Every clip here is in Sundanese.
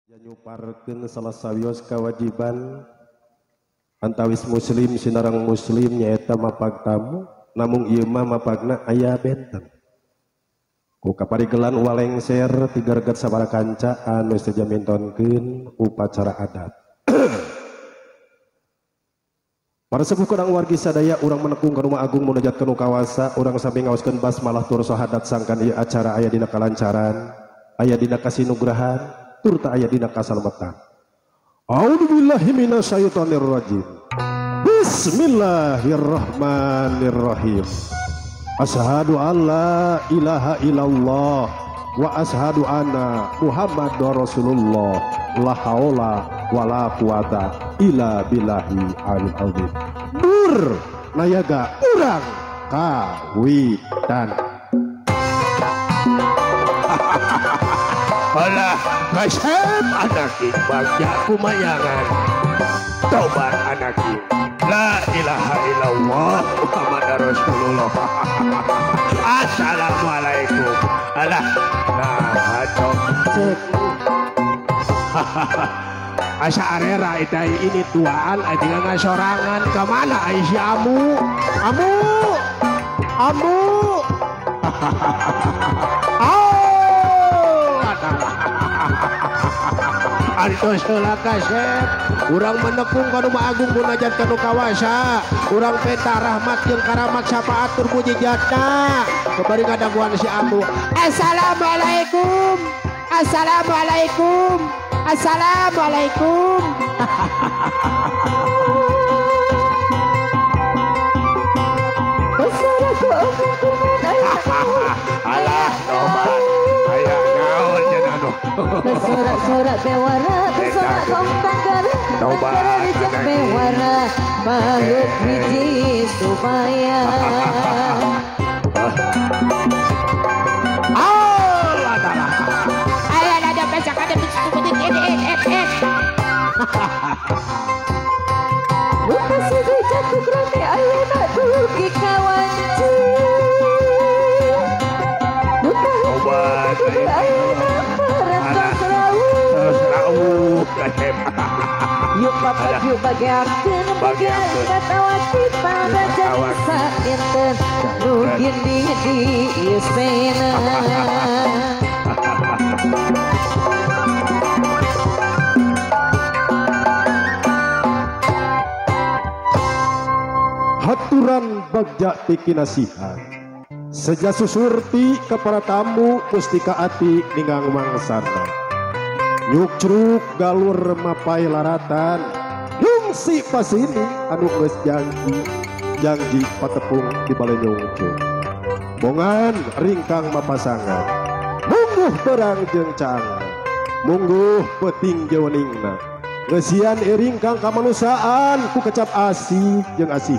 Nyuparkeun salah sawios kewajiban antawis muslim sinarang muslim nyaeta mapag tamu namung ieu mah mapagna aya benten ku kaparigelan walengser tiga reget sabara kanca anu seja mintonkeun upacara adat. Para sepuh kurang wargi sadaya urang menekung ka rumah agung munajat ka nu kawasa urang sami ngaoskeun basmalah tur sahadat sangkan ieu acara aya dina kalancaran aya dina kasinugrahan turta aya dina kasalamatan. A'udzubillahi minasyaitonirrajim. Bismillahirrahmanirrahim. Asyhadu alla ilaha illallah wa asyhadu anna Muhammadar Rasulullah. La haula wala quwata illa billahi alil azim. Dur nayaga urang kawitan. Alah kasep anaki bagja kumayangan tobat anaki la ilaha illallah Muhammad Rasulullah. Assalamualaikum. Alah nah cok cek asa arera itai ini tuaan aja ngasorangan kemana ai si amu amu amu. Antos heula kasep urang menekung ka Rumah Agung munajat ka nu kawasa urang penta rahmat jeung karamat syafaat tur mujizatna kebari ngadaguan si Amu. Assalamualaikum. Assalamualaikum. Assalamualaikum. Alah tobat aya naon cenah nu bersorak-sorak bewara bersorak kompanggar tobat bewara mangut hiji supaya Allah dalah aya ada pesak ada lupa siji jatuh rame ayeuna dugi kawanci lupa tobat ayeuna terus rawuh kasep. Yuk bapak yuk bagiakeun bagian katawati pada jadi sainten nu gini di istana. Haturan bagja tiki nasihat seja susurti ke para tamu mustika ati ninggang mangsana nyukcruk galur mapai laratan nyungsi pasini anu geus janji janji patepung di bale nyungcung bongan ringkang mapasangan mungguh berang jeung caangan mungguh peuting jeuningna ngeusian iringkang kamanusiaan ku kecap asih jeung asih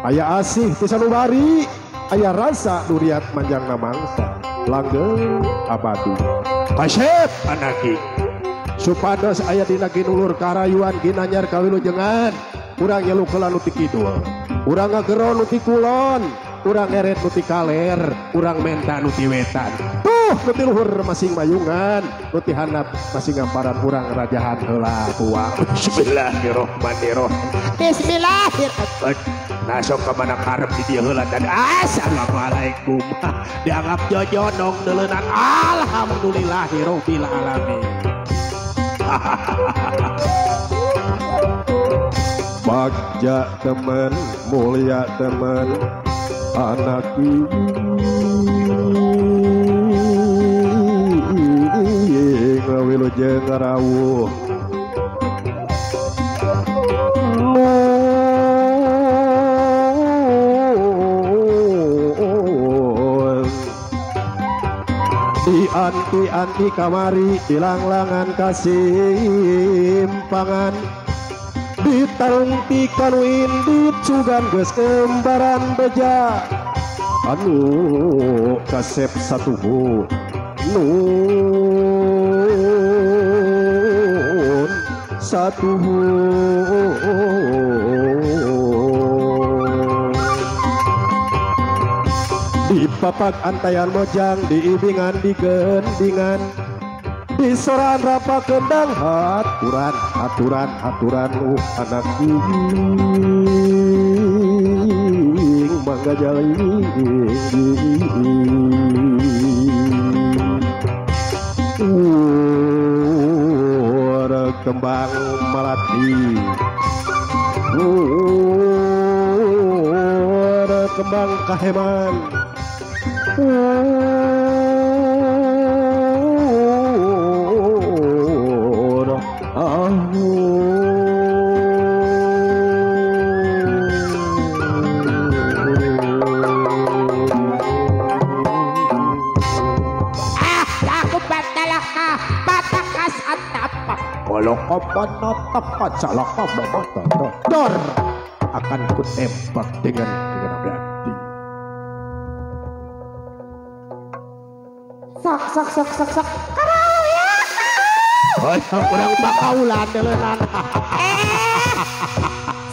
aya asih ti sanubari aya rasa duriat manjangna mangsa langgeng abadi. Kasep anaki supados aya dina ginulur karayuan ginanyar kawilujengan urang nyelukeula nu ti kidul urang ngagero nu ti kulon urang ngeret nu ti kaler urang menta nu ti wetan tuh nu ti luhur masing mayungan nu ti handap masing ngamparan urang rajahan heula tua. Bismillahirrahmanirrahim. Bismillahirrahmanirrahim. Nah sok kemana karep di dieu heula dan assalamualaikum dianggap jojonong deuleunan alhamdulillahirabbil alamin. Bagja temen mulia temen anak wilujeng rawuh di anti-anti kamari dilanglangan kasimpangan ditarung tikanu indit sugan geus kembaran beja anu kasep satuhu nun satuhu di papak antayan mojang diibingan digendingan Di soran rapa kendang haturan haturan haturan anak ing mangga jaling kembang melati kembang kaheman dor akan ku tembak dengan hati. Sok sok sok sok sok. Karau ya. Oh, kurang pakaulan deuleunana.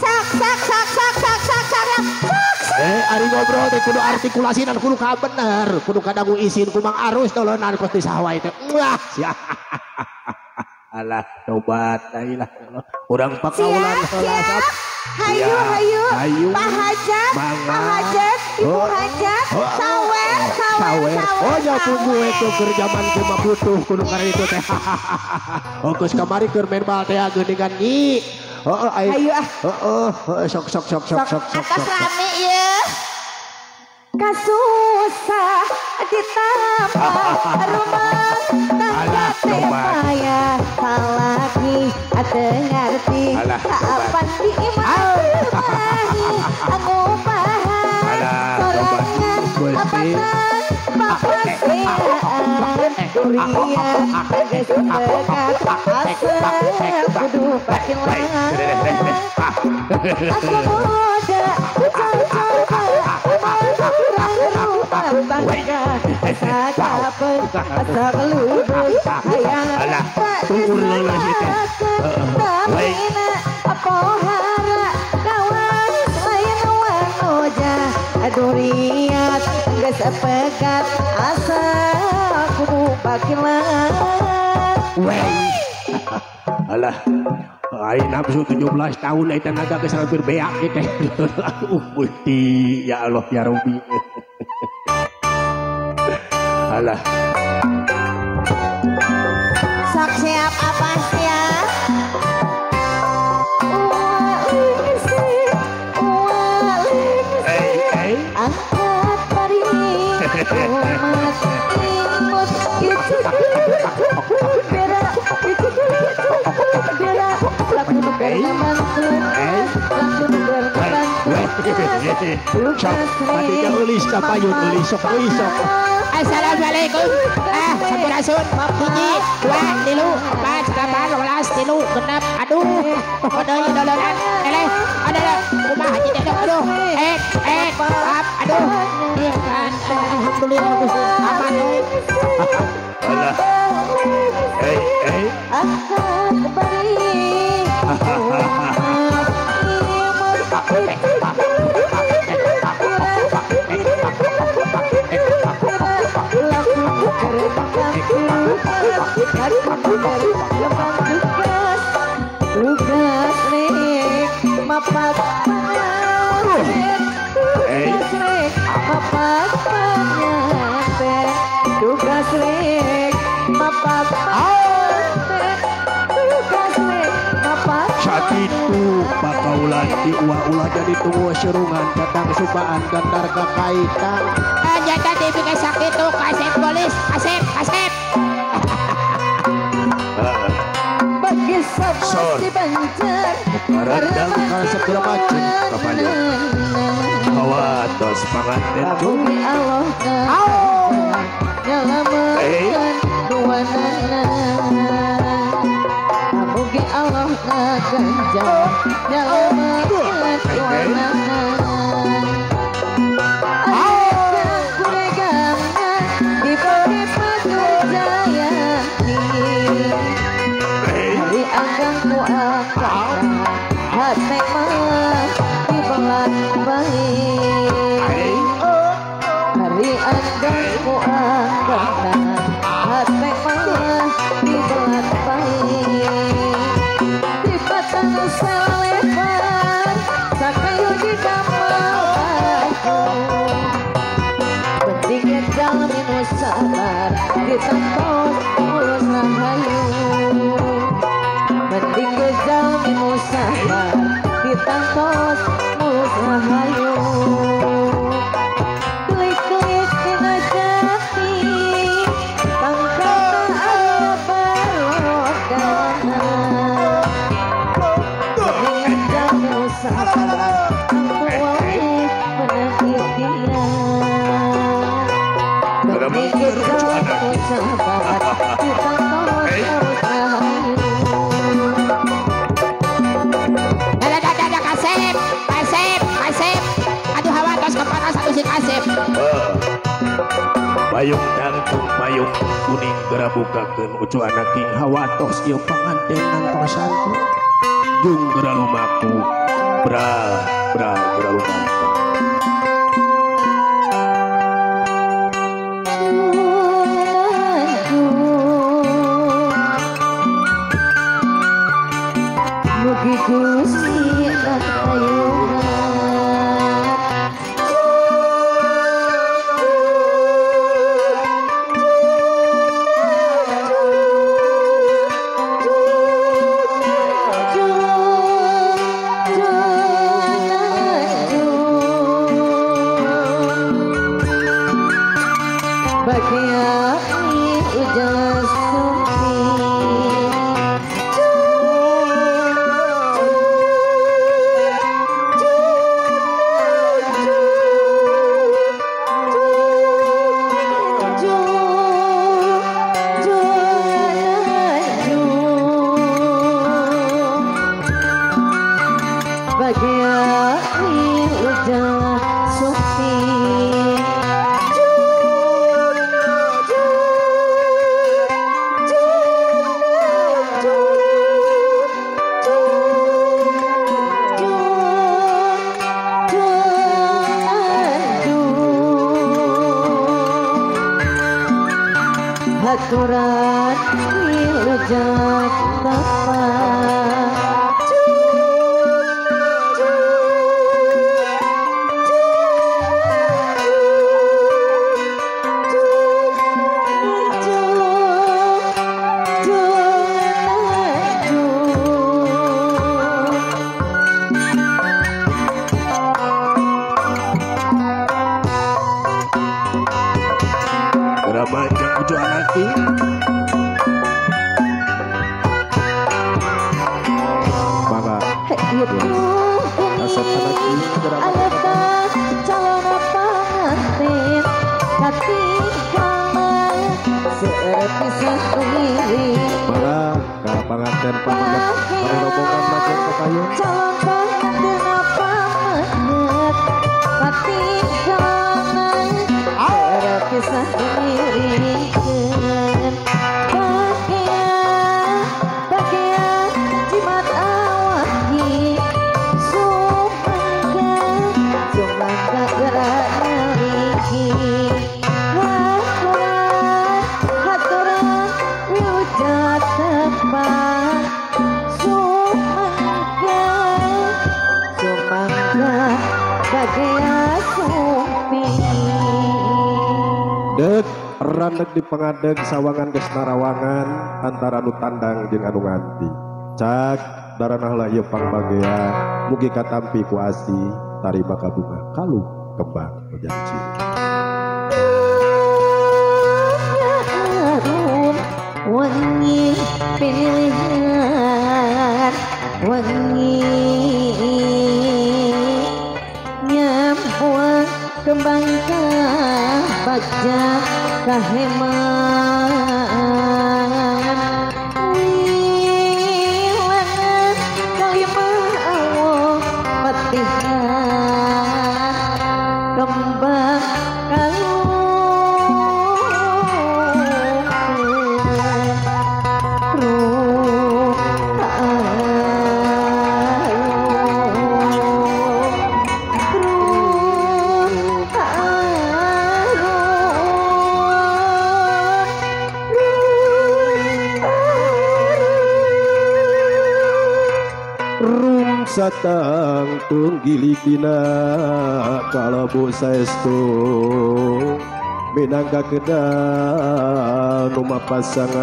Sok sok sok sok sok sok sok. Ari ngobrol teh kudu artikulasi dan kudu kabener, kudu kadangu isin ku Mang Arus deuleunana kos di sawah teh. Wah, sia. Alah tobat alah urang pakaulan heula. Hayu hayu Pak Hajat, Pak Hajat, Ibu Hajat, sawer sawer. Oh ya tunggu itu keur jaman teh mah butuh kudu karena itu teh. Oh geus kamari keur main bal teh geuningan nyi. Heeh ayo ah. Heeh sok sok sok sok sok. Atas rame ieu. Kasusah ditambah rumah tangga teh payah salaki teu ngarti kapan diimah ngupahan sorangan apatan papaseaan durian geus pekat asep kudu pakilan aku muda coba tangga sakapeun sakalubur hayang tapi pohara kawan lain wanoja duriat geus pegat asa kudu pakilan. Alah ai nafsu 17 tahun eta naga geus hampir beak teh. Gusti ya Allah ya Rabbi. Alah. Sok siap apa siap? Angkat pari umat imut itu bera itu bera laku bermantu laku bermantu. Sok tadinya eulis capayun eulis sok eulis sok. Assalamualaikum. Sampurasun. 1, 2, 3, 4, 8, 12, 3, 6. Aduh. Aduh, dolonan. Eleh. Aduh, kumaha haji teh aduh. Maaf, aduh. Alhamdulillah Gusti. Aman. Alah. Tugas rek mapak rek mapak pangaten tugas rek mapak tugas rek mapak. Sakitu pakaulan di ulah-ulah jadi tunggu serungan datang subaan gandar kakaitan. Nyata dibikin sakitu kasep polis kasep kasep. Sor Rendang segera maju kapayun Kawatos panganten Bumi Allah nyalameun duanana Mugi Allah ngaganjar nyalameun duanana Ayah kuregangan diberi pejayani Hari anggang ku angkat hati mah dibelat baik Hari anggang ku angkat hati mah dibelat Payung kuning geura bukakeun ucu anak king hawatos ieu panganten ngantosan jung geura lumaku bra bra geura lumaku. Mugi Gusti ngayungan haturan wilujeng tepang. Panganten pamangat rombongan majeng kepayun calon panganten pamangat katinggalan terpisah dirikan bahagia bahagia jimat awaki sumangga sumangga gerak naliki haturan haturan wilujeng tepang sumangga sumangga bahagia sumpi. Dek randeg di pengadeg sawangan geus narawangan antara nu tandang jeung anu nganti. Cak daranah lah ieu pangbagea mugi katampi ku asih tarima kabunga kalung kembang janji. Wangi pilihan wangi nyampuang kembang bagja kaheman wilangan kalimah Allah patihan kembang kalung satang tunggilik dina kalebu saestu minangka kedah nu mapasangan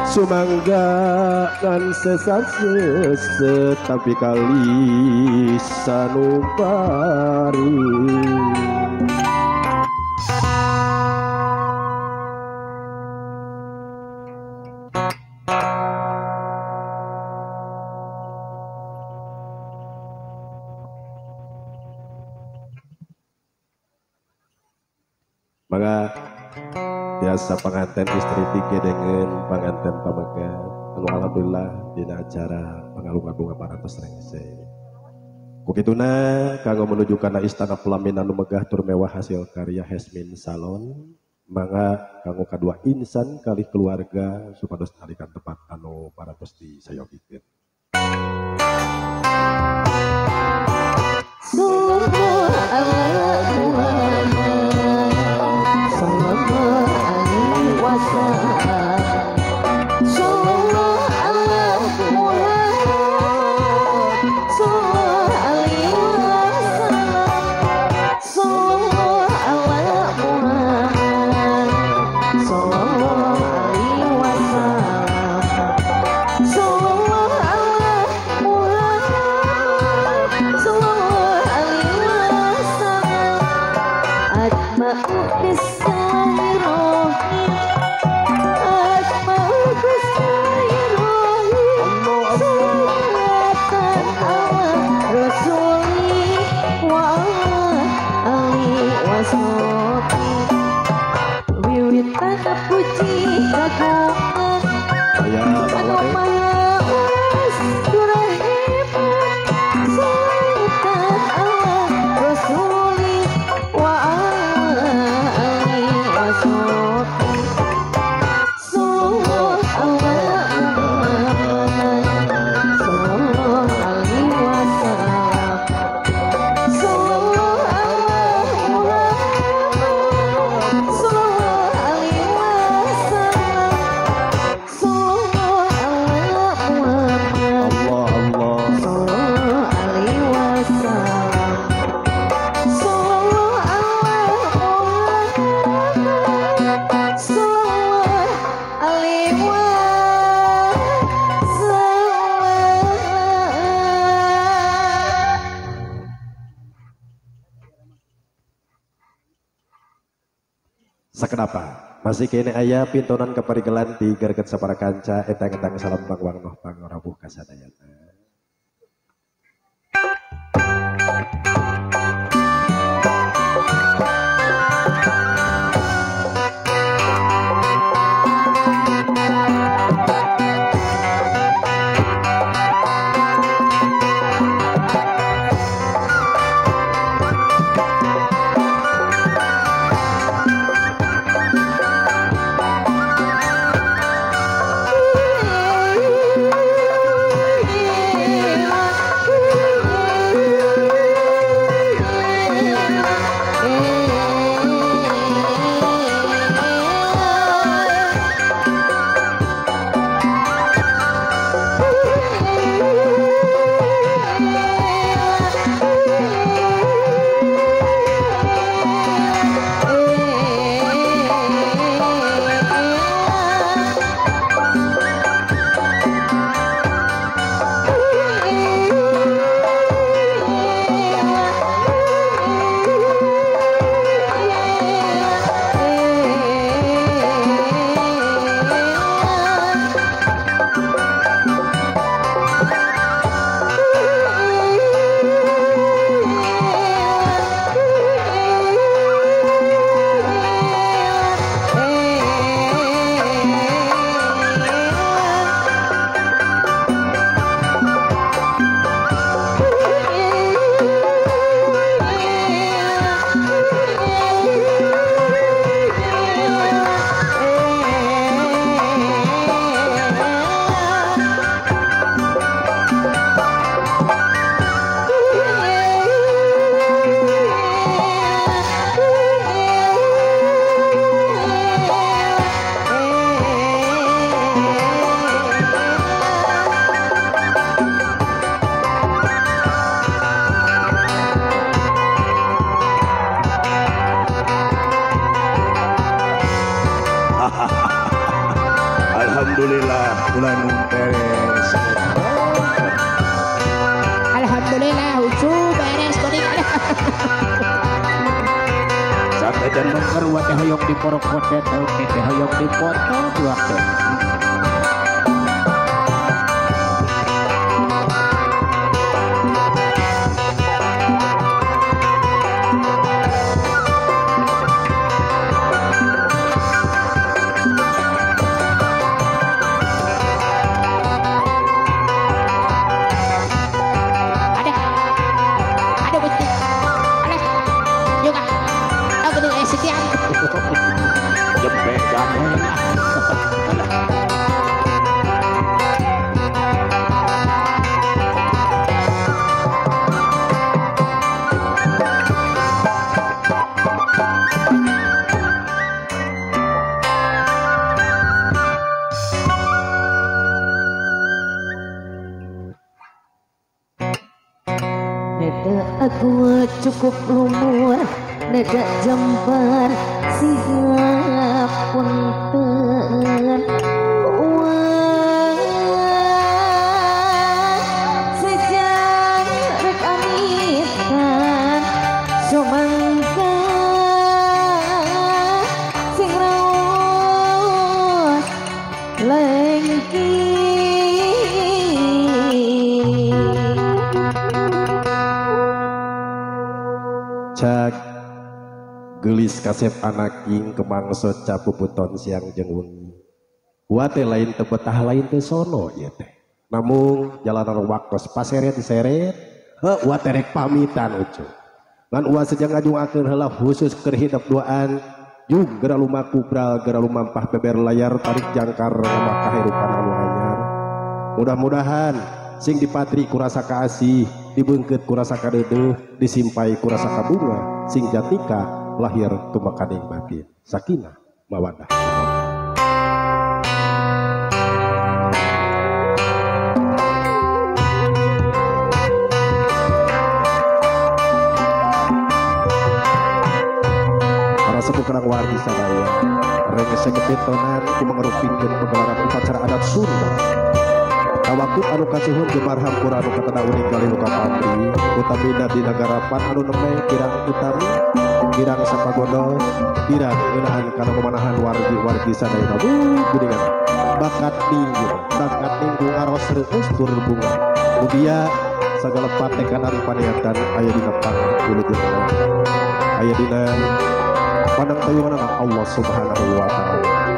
sumangga kan sesat seset tapi kali sanubari. Maka biasa pengantin istri tiga dengan pengantin pamegat. Anu alhamdulillah dina acara pangalungan bunga parantos rengse. Kukituna kanggo menuju kana istana pelaminan anu megah tur mewah hasil karya Hesmin Salon. Mangga kanggo kadua insan kalih keluarga supados nalikan tempat anu parantos disayogikeun. Sakenapa masih kene aya pintonan keparigelan di gerget sapara kanca etang-etang salam bangwang noh pangorabuh kasadayana. Alhamdulillah bulan beres. Alhamdulillah ucu beres kuning. Sampai dan mengker wate hoyong diporok kodet teh hoyong dipoto waktu. Aku cukup lumur neda jembar siap punten sejak rek amitan sumangka sing raos lengki. Cak gelis kasep anaking kemangso capuputon siang jeung wengi. Wate lain teu betah lain teu sono ieu teh. Namung jalanan waktos paseret-seret, heuh wate rek pamitan ucu. Ngan uwa sejang ngajungakeun heula khusus keur hidep duaan jung geura lumaku bral geura lumampah beber layar tarik jangkar nambah kahirupan anu anyar. Mudah-mudahan sing dipatri kurasa kaasih, dibeungkeut kurasa kadeudeuh, disimpai kurasa kabunga, sing jatika lahir tumekaning batin. Sakinah mawaddah. Para sepuh kerang wargi sadaya, rengse kepitonan kumangrupikeun pagelaran upacara adat Sunda. Kawaktu anu kasuhun jemar hampura anu katana uning galih luka pabri utamina dina garapan anu nembe kirang utami kirang sapagondol kirang ngeunaan kana pemanahan wargi-wargi sadayana geuningan bakat ninggu ngaros reueus tur bunga mugia sagala patekanan paniatan aya dina pangkulujengna aya dina pandang tayunganna Allah Subhanahu wa taala.